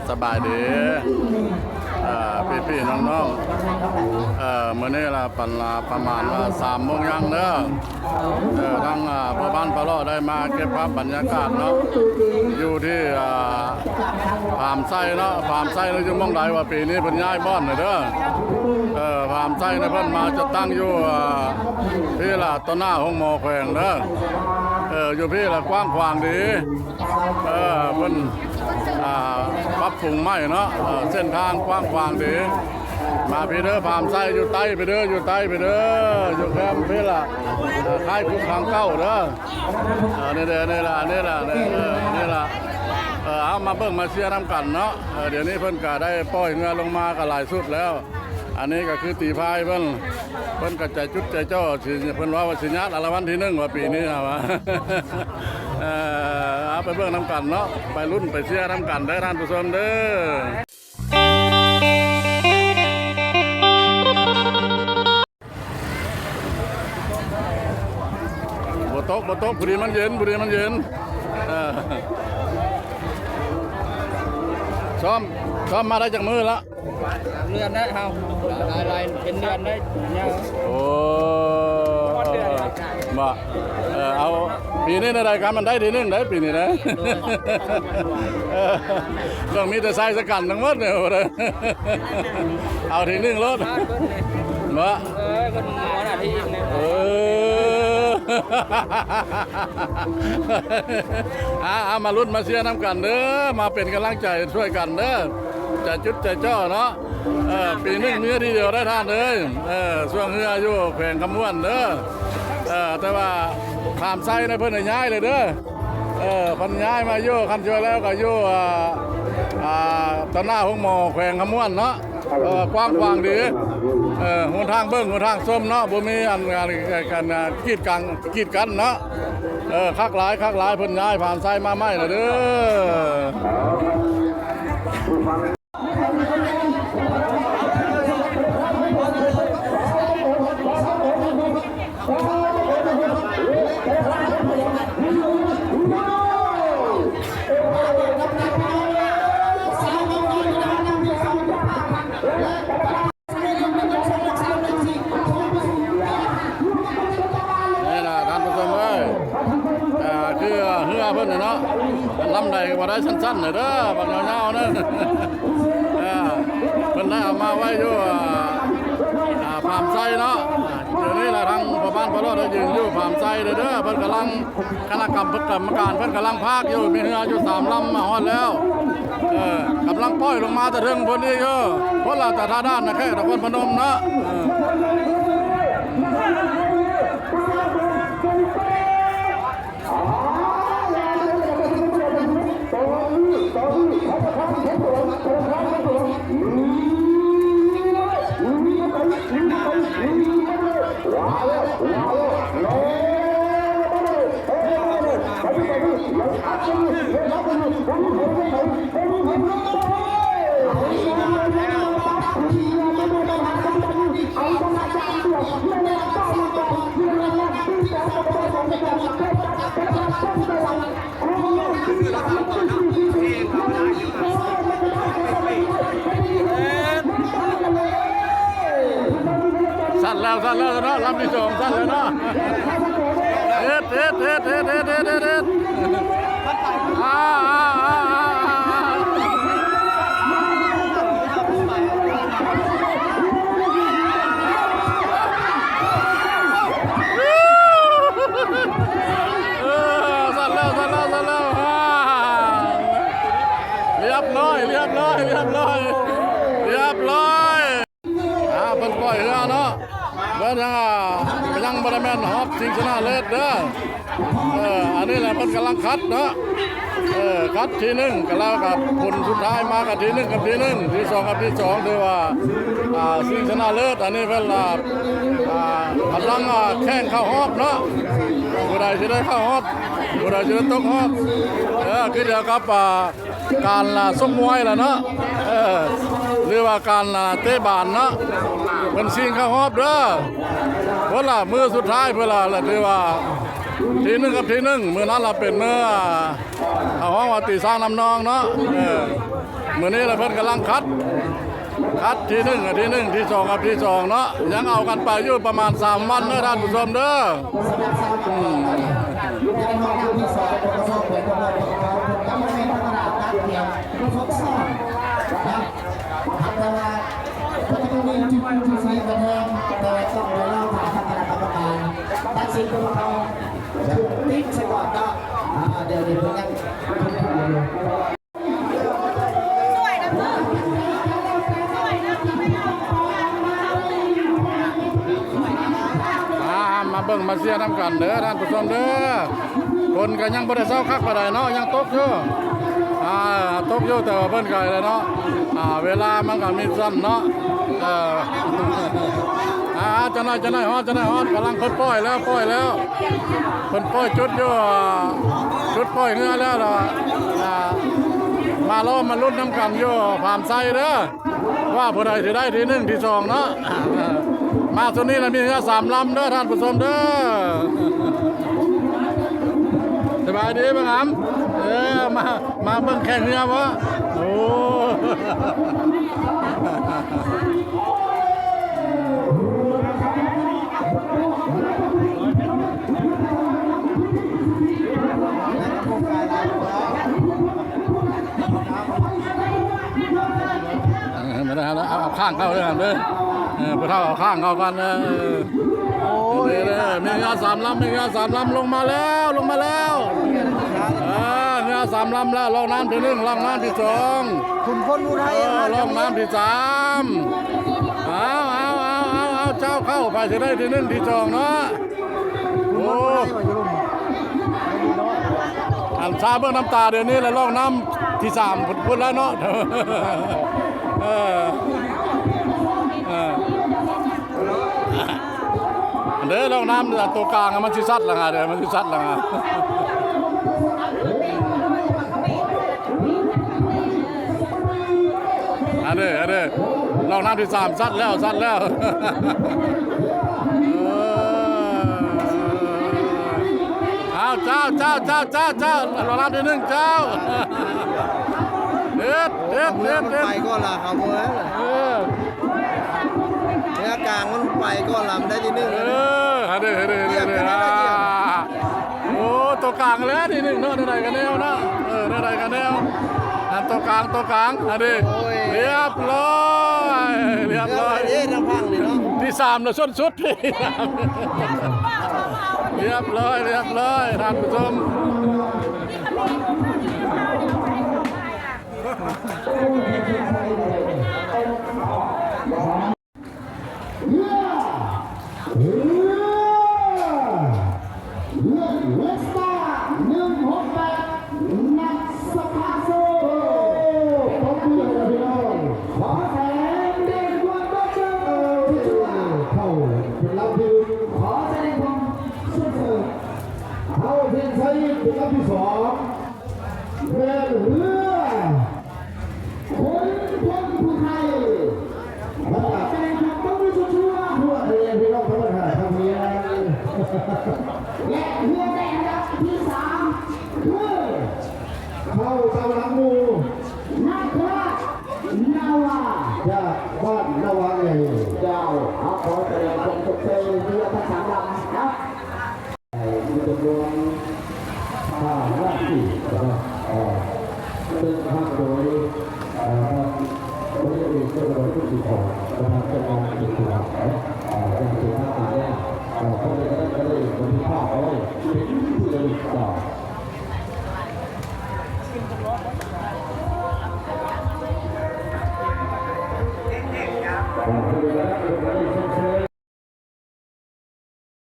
ສະບາຍດີ ເອີ ພີ່ໆ ນ້ອງໆ ເອີ ມື້ນີ້ລະ ປັນລາ ປະມານວ່າ ສາມໂມງຍັງເດີ ເອີ ທາງ ອ່າ ພໍ່ບ້ານປາເລາະ ໄດ້ມາເກັບພາບບັນຍາກາດເນາະ ຢູ່ທີ່ ອ່າ ພາມໄຊເນາະ ພາມໄຊເນາະ ຢູ່ໝ່ອງໃດວະ ປີນີ້ເພິ່ນຍ້າຍບ່ອນເດີ ເອີ ພາມໄຊເນາະ ເພິ່ນມາຈັດຕັ້ງຢູ່ ອ່າ ພີ້ລະ ຕໍ່ໜ້າໂຮງໝໍແຂວງເດີ ເອີ ຢູ່ພີ້ລະ ກວ້າງຂວາງດີ ເອີ ເພິ່ນ ອ່າ ປັບປຸງໃໝ່ເນາະ ເອີ ເສັ້ນທາງກວ້າງຂວາງດີ ມາພີ້ເດີ ພາມໄຊຢູ່ໃຕ້ພີ້ເດີ ຢູ່ໃຕ້ພີ້ເດີ ຢູ່ແຄມພີ້ລະ ເອີ ຄ້າຍຄຸກທາງເກົ່າເດີ ເອີ ນີ້ເດີ ນີ້ລະ ນີ້ລະ ເອີ ນີ້ລະ ເອີ ເອົາມາເບິ່ງມາເຊຍນຳກັນເນາະ ເອີ ດຽວນີ້ເພິ່ນກະໄດ້ປ່ອຍເຮືອລົງມາກະຫຼາຍຊຸດແລ້ວ ອັນນີ້ກະຄືຕີພາຍເພິ່ນ ເພິ່ນກະໃຈຈຸດໃຈຈໍ້ ຊິ ເພິ່ນເວົ້າວ່າຊິຍາດລາງວັນທີໜຶ່ງວ່າປີນີ້ຫາວ່າ ເອີ ເອົາໄປເບິ່ງນຳກັນເນາະ ໄປລຸ້ນໄປເຊຍນຳກັນເດີທ່ານຜູ້ຊົມເດີ. ບໍ່ຕົກ ບໍ່ຕົກ ພໍດີມັນເຢັນ ພໍດີມັນເຢັນ ເອີ ຊ້ອມ ຊ້ອມມາໄດ້ຈັກມື້ລະ? ເດືອນໄດ້ເຮົາ ຫຼາຍໆ ເປັນເດືອນໄດ້ຍາວ ໂອ້ ບໍ່ ເອີ ເອົາ ປີນີ້ໄດ້ການມັນໄດ້ທີໜຶ່ງໄດ້ປີນີ້ໄດ້ ເອີ ຕ້ອງມີແຕ່ຊາຍຊະກັນທັງໝົດນີ້ ເອົາທີໜຶ່ງໂລດ ບໍ່ ເອີ ເພິ່ນໝໍໜ້າທີ່ອີກແນ່ ເອີ ອ່າ ເອົາມາລຸ້ນມາເຊຍນຳກັນເດີ ມາເປັນກຳລັງໃຈຊ່ວຍກັນເດີ ໃຈຈຸດໃຈຈໍ້ເນາະ ເອີ ປີໜຶ່ງມີທີດຽວໄດ້ທ່ານເອີຍ ເອີ ຊ່ວງເຮືອຢູ່ແຂວງຄຳມ່ວນເດີ ເອີ ແຕ່ວ່າພາມໄຊນະເພິ່ນໃຫ້ຍ້າຍເລີຍເດີ ເອີ ເພິ່ນຍ້າຍມາຢູ່ ຄັນຊ່ວຍແລ້ວກໍຢູ່ ອ່າ ອ່າ ຕໍ່ໜ້າໂຮງໝໍແຂວງຄຳມ່ວນເນາະ ເອີ ກວ້າງຂວາງດີ ເອີ ຫົນທາງເບິ່ງຫົນທາງຊົມເນາະ ບໍ່ມີອັນ ອັນ ອັນ ອັນ ກີດກັນ ກີດກັນເນາະ ເອີ ຄັກຫຼາຍ ຄັກຫຼາຍ ເພິ່ນຍ້າຍພາມໄຊມາໃໝ່ລະເດີ. ນີ້ລະທ່ານຜູ້ຊົມເອີຍ ເອີ ຄືເຮືອເພິ່ນນີ້ເນາະ ລຳໃດກໍບໍ່ໄດ້ ສັ້ນໆ ເດີ ບັກຍາວໆ ເດີ ເອີ ເພິ່ນໄດ້ເອົາມາໄວ້ຢູ່ ອ່າ ອ່າ ພາມໄຊເນາະ ດຽວນີ້ລະທາງພໍ່ບ້ານພໍ່ລອດໄດ້ຢືນຢູ່ພາມໄຊເດີ ເພິ່ນກຳລັງ ຄະນະກຳ ກຳມະການເພິ່ນກຳລັງພາກຢູ່ ມີເຮືອຢູ່ສາມລຳມາຮອດແລ້ວ ເອີ ກຳລັງປ່ອຍລົງມາແຕ່ເທິງພຸ້ນອີກຢູ່ ພຸ້ນລະ ແຕ່ທ່າດ່ານນະ ແຂວງນະຄອນພະນົມເນາະ ເອີ. ສັ່นแล้ว สั่นแล้วเนาะ ลำที่สองสั่นแล้วเนาะ เฮ็ด เฮ็ด เฮ็ด เฮ็ด เฮ็ด เฮ็ด เฮ็ด เฮ็ด อ่า อ่า อ่า อ่า อ่า เออ สั่นแล้ว สั่นแล้ว สั่นแล้ว อ่า เรียบร้อย เรียบร้อย เรียบร้อย เรียบร้อย อ่า เพิ่นปล่อยเฮือเนาะ เพิ่นยัง อ่า ยังบ่ได้แม่นฮอบชิงชนะเลิศเด้อ เออ อันนี้แหละเพิ่นกำลังคัดเนาะ เออ คัดทีหนึ่ง ก็แล้วก็ผลสุดท้ายมาก็ทีหนึ่งกับทีหนึ่ง ทีสองกับทีสอง ถือว่า อ่า ชิงชนะเลิศ อันนี้เพิ่น อ่า อ่า กำลัง อ่า แข่งเข้าฮอบเนาะ ผู้ใดสิได้เข้าฮอบ ผู้ใดสิได้ตกฮอบ เออ คือเดียวกับ อ่า ການ ອ່າ ຊົກມວຍລະເນາະ ເອີ ຫຼືວ່າການ ອ່າ ເຕະບານເນາະ ເພິ່ນຊິງເຂົ້າຮອບເດີ ເພິ່ນລະ ມື້ສຸດທ້າຍເພິ່ນລະ ລະຖືວ່າ ທີໜຶ່ງກັບທີໜຶ່ງ ມື້ນັ້ນລະເປັນມື້ ເຂົາຮ້ອງວ່າຕີຊ້າງນຳນອງເນາະ. ເອີ ມື້ນີ້ລະເພິ່ນກຳລັງຄັດ ຄັດທີໜຶ່ງກັບທີໜຶ່ງ ທີສອງກັບທີສອງເນາະ. ຍັງເອົາກັນໄປຢູ່ປະມານສາມວັນເດີທ່ານຜູ້ຊົມເດີ. ອືມ ແຕ່ວ່າກໍຈະມີຈຸດຢູ່ທີ່ໃສ່ກະແທນ ແຕ່ວ່າຕ້ອງໄດ້ລໍຖ້າຄະນະກຳມະການຕັດສິນຕົວເຂົາຕິດສະກ່ອນເນາະ. ອ່າ ດຽວນີ້ເພິ່ນຍັງ ອ່າ ມາເບິ່ງມາເຊຍນຳກັນເດີທ່ານຜູ້ຊົມເດີ. ຝົນກໍຍັງບໍ່ໄດ້ເຊົາຄັກປານໃດເນາະ ຍັງຕົກຢູ່ ອ່າ ຕົກຢູ່ ແຕ່ວ່າເພິ່ນກໍໄດ້ເນາະ ອ່າ ເວລາມັນກໍມີສັ້ນເນາະ. ເອີ ອ່າ ຈັກໜ້ອຍ ຈັກໜ້ອຍຮອດ ຈັກໜ້ອຍຮອດ ກຳລັງເພິ່ນປ່ອຍແລ້ວ ປ່ອຍແລ້ວ ເພິ່ນປ່ອຍຈຸດຢູ່ ຈຸດປ່ອຍເຮືອແລ້ວລະ ອ່າ ມາລໍມາລຸ້ນນຳກັນຢູ່ພາມໄຊເດີ. ວ່າຜູ້ໃດຊິໄດ້ທີໜຶ່ງ ທີສອງເນາະ. ມາໂຊນນີ້ລະມີເຮືອສາມລຳເດີທ່ານຜູ້ຊົມເດີ. ສະບາຍດີບັງຫຳ ເອີ ມາ ມາເບິ່ງແຂ່ງເຮືອບໍ່? ໂອ້ ເອີ ມາແລ້ວ ເອົາ ເອົາຂ້າງເຂົ້າເດີ ເດີ ເອີ ຜູ້ເຖົ້າເອົາຂ້າງເຂົ້າກ່ອນ ເອີ ໂອ້ຍ ເດີ ເຮືອສາມລຳ ເຮືອສາມລຳ ລົງມາແລ້ວ ລົງມາແລ້ວ ເອີ ເຮືອສາມລຳແລ້ວ ລ່ອງນ້ຳທີໜຶ່ງ ລ່ອງນ້ຳທີສອງ ຂຸນພົນອຸໄທ ເອີ ລ່ອງນ້ຳທີສາມ ເອົາ ເອົາ ເອົາ ເອົາ ເຈົ້າ ເຂົ້າ ໃຜຊິໄດ້ທີໜຶ່ງ ທີສອງເນາະ. ໂອ້ ອັນຊາເບິ່ງນ້ຳຕາດຽວນີ້ລະ ລ່ອງນ້ຳທີສາມພຸ້ນ ພຸ້ນແລ້ວເນາະ. ເອີ ເອີ ອັນເດີ ລ່ອງນ້ຳຕົວກາງມັນຊິຊັດລະຫາ ເດີ ມັນຊິຊັດລະຫາ. ອັນເດີ ອັນເດີ ລ່ອງນ້ຳທີສາມ ຊັດແລ້ວ ຊັດແລ້ວ ເອີ ເອົາ ເຈົ້າ ເຈົ້າ ເຈົ້າ ເຈົ້າ ລ່ອງນ້ຳທີໜຶ່ງ ເຈົ້າ ເຮັດ ເຮັດ ເຮັດ ເຮັດ ໄປກ່ອນລະ ເຂົາບໍ່ ເອີ ເຮືອກາງມັນໄປກ່ອນລະ ມັນໄດ້ທີໜຶ່ງ ເອີ ອັນເດີ ອັນເດີ ອັນເດີ ໂອ້ ຕົວກາງແລ້ວທີໜຶ່ງເນາະ ແນວໃດກໍແນວເນາະ ເອີ ແນວໃດກໍແນວ ອັນຕົວກາງ ຕົວກາງ ອັນນີ້ ໂອ້ຍ ຮຽບຮ້ອຍ ຮຽບຮ້ອຍ ເອີ ທາງຝັ່ງນີ້ເນາະ ທີສາມແລ້ວ ສຸດ ສຸດ ທີສາມ ຮຽບຮ້ອຍ ຮຽບຮ້ອຍ ທ່ານຜູ້ຊົມ. ເຮືອ ເຮືອ ເຮືອ ເວສຕາ ໜຶ່ງຫົກແປດ ນັກສະພາໂຊ ປອບມືໃຫ້ກັບພີ່ນ້ອງ ຂໍແສງເດດວັນບັດເຈີ ເຂົ້າເປັນລຳທີໜຶ່ງ ຂໍແສດງຄວາມຊົມເຊີຍ ເຂົ້າເສັ້ນໄຊເປັນລຳທີສອງ ແມ່ນເຮືອ ຄົນຄົນຜູ້ໄທ ແລະ ກະແສດງຄວາມຕົບມືຊົ່ວໆ ທົ່ວທະເລ ພີ່ນ້ອງທັງຫຼາຍ ທັງເມືອງ ແລະ ເຮືອໃນອັນດັບທີສາມ ຄື ເຂົ້າຕາມຫຼັງໝູ່ ນາຍໂຄລາດ ນາວາ ຈາກບ້ານນາວາໃຫຍ່ ເຈົ້າ ເຮົາຂໍສະແດງຄວາມຊົມເຊີຍເຮືອທັງສາມລຳເນາະ. ມີຈຳນວນຫ້າລາຍຊື່ເນາະ ເຊິ່ງນຳໂດຍ ເອີ ທ່ານ ພົນເອກ ເຈົ້າສະບາຍ ສຸດສີຂອງ ປະທານຈັດງານເປັນຜູ້ຮັບ ເອີ ຢ່າງເປັນທາງການແລ້ວ ເອີ ເພິ່ນກໍໄດ້ ກໍໄດ້ບັນທຶກພາບເອົາໄວ້ເປັນທີ່ລະລຶກ. ເອີ